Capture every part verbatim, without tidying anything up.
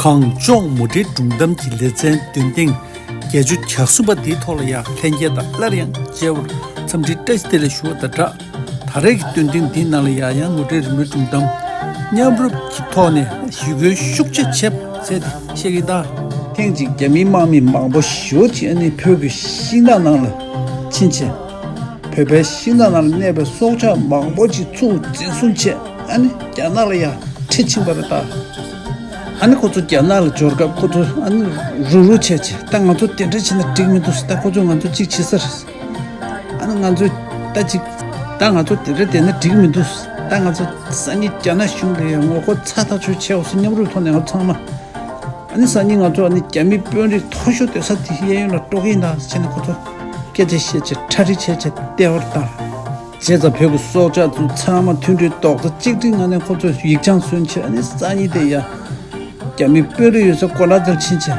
གངས་ལྗོངས་མུ་འབྲེལ་སྒྲུང་གཏམ་གྱི་ལེ་ཚན་འདོན་ཐེངས་བརྒྱད་ཅུ་གྱ་གསུམ་པ་འདིའི་ཐོག་ལ་ཡང་ལྷན་རྒྱས་དང་སླར་ཡང་མཇལ་བར་འཚམས་འདྲི་བཀྲ་ཤིས་བདེ་ལེགས་ཞུ་བ་དང་སྦྲགས། ད་རེས་ཀྱི་སྟོན་ཐེངས་འདིའི་ནང་ལ་ཡང་ཡང་མུ་འབྲེལ་རི་མོའི་སྒྲུང་གཏམ་མཉམ་རུབ་ཀྱི་ཐོག་ནས་ཞི་རྒོལ་ཤུགས་ཆེ་བྱས་པ་བྱས་ཏེ་བཤད་ཀྱི་གདའ། ཐེངས་གཅིག་རྒྱ་མིའི་དམག་མི་མང་པོ་ཞེ་པོ་ཅིག་ཨ་ནི་བོད་ཀྱི་ཤིང་ནགས་ནང་ལ་ཕྱིན་བྱས། བོད་པའི་ཤིང་ནགས་ནང་ལ་གནས་པའི་སྲོག་ཆགས་མང་པོ་ཅིག་ཚུར་འཛིན་བཟུང་བྱས་ཨ་ནི་རྒྱ་ནག་ལ་ཡང་ཁྲིད་ཕྱིན་པ་རེད་ད། ཨ་ནི་ཁོ་ཚོ་རྒྱ་ནག་ལ་འབྱོར་སྐབས་ཁོ་ཚོ་ཨ་ནི་རུག་རུག་བྱས་བྱས། ད་ང་ཚོ་དེ་འདྲ་བྱས་ན་འགྲིག་མི་འདུག་ད་ཁོ་ཚོས་ང་ཚོ་གཅིག་བྱེད་ས་རེད། ཨ་ནི་ང་ཚོས་ད་ཅིག་ད་ང་ཚོ་དེ་འདྲ་བསྡད་ན་འགྲིག་མི་འདུག་ད་ང་ཚོ་སང་ཉིན་རྒྱ་ནག་གཞུང་ལ་ངོ་རྒོལ་ཚ་ཐག་ཆོད་བྱས་འོ་སོ་མཉམ་རུབ་ཐོག་ནས་ང་ཚོ་ཚང་མ། ཨ་ནི་སང་ཉིན་ང་ཚོ་ཨ་ནི་རྒྱ་མི་དཔོན་རིགས་མཐོ་ཤོས་སྡོད་ས་དེ་གཡས་གཡོན་ལ་འགྲོ་གི་ཡིན་ད་བྱས་ནས་ཁོ་ཚོ་སྐད་ཆ་བཤད་བྱས་གྲ་སྒྲིག་བྱས་བྱས་བསྡད་པ་རེད་ད། བྱས་ཙང་བོད་ཀྱི་སྲོག་ཆགས་ཚོ་ཚང་མ་མཐུན་སྒྲིལ་རྡོག་རྩ་གཅིག་སྒྲིལ་ངང་ནས་ཁོ་ཚོས་ཡིག་བྱང་བཟོས་བྱས་ཨ་ནི་སང་ཉིན་དེ་ཡ། རྒྱ་མི་དཔོན་རིགས་ཡོད་ས་གོ་ལ་ཙར་ཕྱིན་ཆད།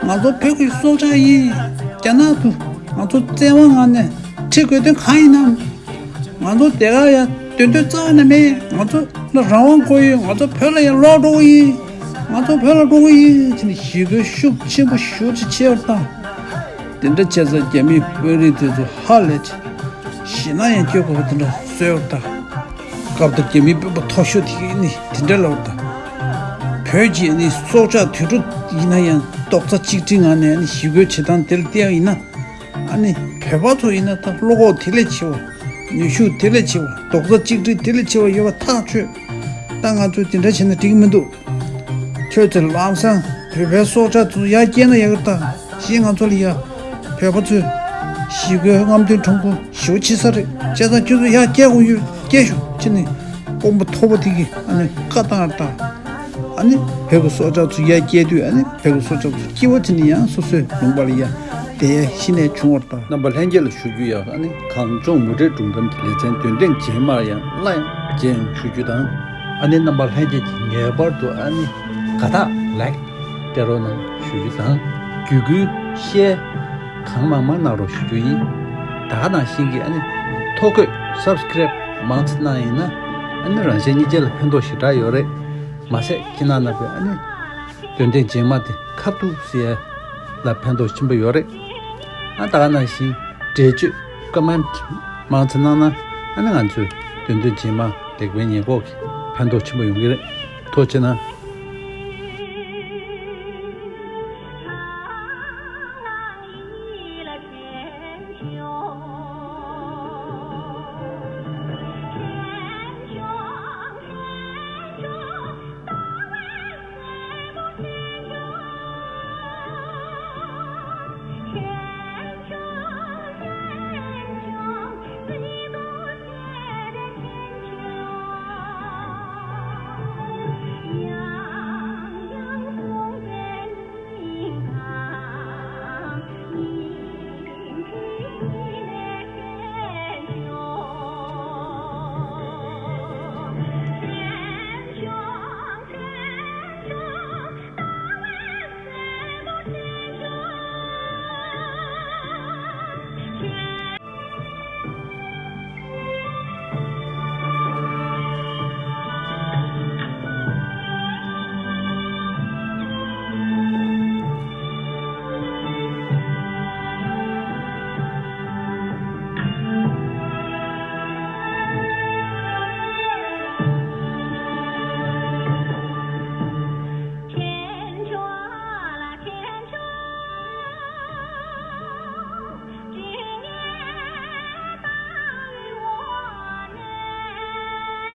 ང་ཚོ་བོད་ཀྱི་སྲོག་ཆགས་ཡིན། རྒྱ་ནག་ཏུ་ང་ཚོ་བཙན་དབང་ངང་ནས་ཁྲིད་དགོས་དོན་གང་ཡིན་ནམ། ང་ཚོ་དེ་ག་ཡ་སྡོད་འདོད་རྩ་བ་ནས་མེད། ང་ཚོ་ལ་རང་དབང་དགོས་ཡོད། ང་ཚོ་བོད་ལ་ཡ་ལོག་འགྲོ་གི་ཡིན། ང་ཚོ་བོད་ལ་འགྲོ་གི་ཡིན་ཟེར་ནས་ཞི་རྒོལ་ཤུགས་ཆེན་པོ་ཞེ་པོ་ཅིག་བྱས་པ་དང་། དེ་འདྲ་བྱས་ཙང་རྒྱ་མིའི་དཔོན་རིགས་དེ་ཚོ་ཧ་ལས་ཆེ། ཞེད་སྣང་ཡང་སྐྱེ་དགོས་པ་དེ་འདྲ་བཟོས་པ་དང་། སྐབས་དེར་རྒྱ་མིའི་དཔོན་པོ་མཐོ་ཤོས་དེ་གིས་ནི་དེ་འདྲ་ལབ་པ་དང་། བོད་ཀྱི་ནི་སྲོག་ཆགས་དུད་འགྲོ་ཡིན་ན་ཡང་རྡོག་རྩ་གཅིག་སྒྲིལ་ངང་ནས་ནི་ཞི་རྒོལ་བྱེད་སྟངས་དེར་བལྟས་པ་ཡིན་ན། ཨ་ནི་བོད་པ་ཚོ་ཡིན་ན་ད་བློ་ཁོག་དེ་ལས་ཆེ་བ། ནུས་ཤུགས་དེ་ལས་ཆེ་བ། རྡོག་རྩ་གཅིག་སྒྲིལ་དེ་ལས་ཆེ་བ་ཡོད་པ་ཐག་ཆོད། ད་ང་ཚོས་དེ་འདྲ་བྱས་ན་འགྲིག་གི་མི་འདུག་ཁྱོད་ཚོས་ལམ་སང་བོད་པའི་སྲོག་ཆགས་ཚོ་ཡར་སྐྱེལ་ན་ཡག་གི་ད། གཞན་ང་ཚོ་ལ་ཡ། བོད་པ་ཚོས་ཞི་རྒོལ་རྔམ་སྟོན་ཁྲོམ་སྐོར་ཞེ་པོ་བྱེད་ས་རེད། བྱས་ཙང་ཁྱོད་ཚོ་ཡར་སྐྱེལ་དགོས་ཡོད། སྐྱེལ་ཤོག་ཅེས་ནས་དཔོན་པོ་མཐོ་པོ་དེ་གིས་ཨ་ནི་བཀའ་བཏང་བ་དང་། ཨ་ནི་བོད་ཀྱི་སྲོག་ཆགས་ཚོ་ཡར་སྐྱེལ་དུས་ཨ་ནི་བོད་ཀྱི་སྲོག་ཆགས་ཚོ་སྐྱེ་བ་ཕྱིན་ནས་ཡང་སོ་སོའི་ལུང་པ་ལ་ཡ་བསྡད་ཡ་གཞི་ནས་བྱུང་བ་རེད་ད། རྣམ་པ་ལྷན་རྒྱས་ལ་ཞུ་རྒྱུ་ཡང་ཨ་ནི་གངས་ལྗོངས་མུ་འབྲེལ་སྒྲུང་གཏམ་གྱི་ལེ་ཚན་འདོན་ཐེངས་རྗེས་མར་ཡང་སླར་ཡང་མཇལ་ཡོང་ཞུ་རྒྱུ་དང་། ཨ་ནི་རྣམ་པ་ལྷན་རྒྱས་ཀྱིས་ངེས་པར་དུ་ཨ་ནི་དགའ་རྟགས་ལེགས་སྤྲད་རོགས་གནང་ཞུ་རྒྱུ་དང་། བརྒྱུད་སྐུལ་ཤེར་གང་མང་མང་གནང་རོགས་ཞུ་རྒྱུ་ཡིན། ད་ག་ནང་བཞིན་གྱི་ཨ་ནི་ཐོ་འགོད་སབ་སི་ཀེ་རེབ་མང་ཙམ་གནང་ཡིན་ན་ཨ་ནི་རང་གཞན་གཉིས་ཆ་ལ་ཕན་ཐོགས་ཞེ་དྲག་ཡོད་རེད། མ་ཟད་ཁྱེད་རྣམ་པས་ཨ་ནི་འདོན་ཐེངས་རྗེས་མ་དེ་ཁ་ཐུག་ཟེར་ཡ་ལ་ཕན་ཐོགས་ཆེན་པོ་ཡོད་རེད། ཨ་ད་ག་ནང་བཞིན་འགྲེལ་བརྗོད་ཀོ་མེན་ཊི་མང་ཙམ་གནང་ན་ཨ་ནི་ང་ཚོས་འདོན་ཐེངས་རྗེས་མ་ལེགས་སྤེལ་ཉེས་འགོག་གི་ཕན་ཐོགས་ཆེན་པོ་ཡོང་གི་རེད། ཐུགས་རྗེ་གནང་།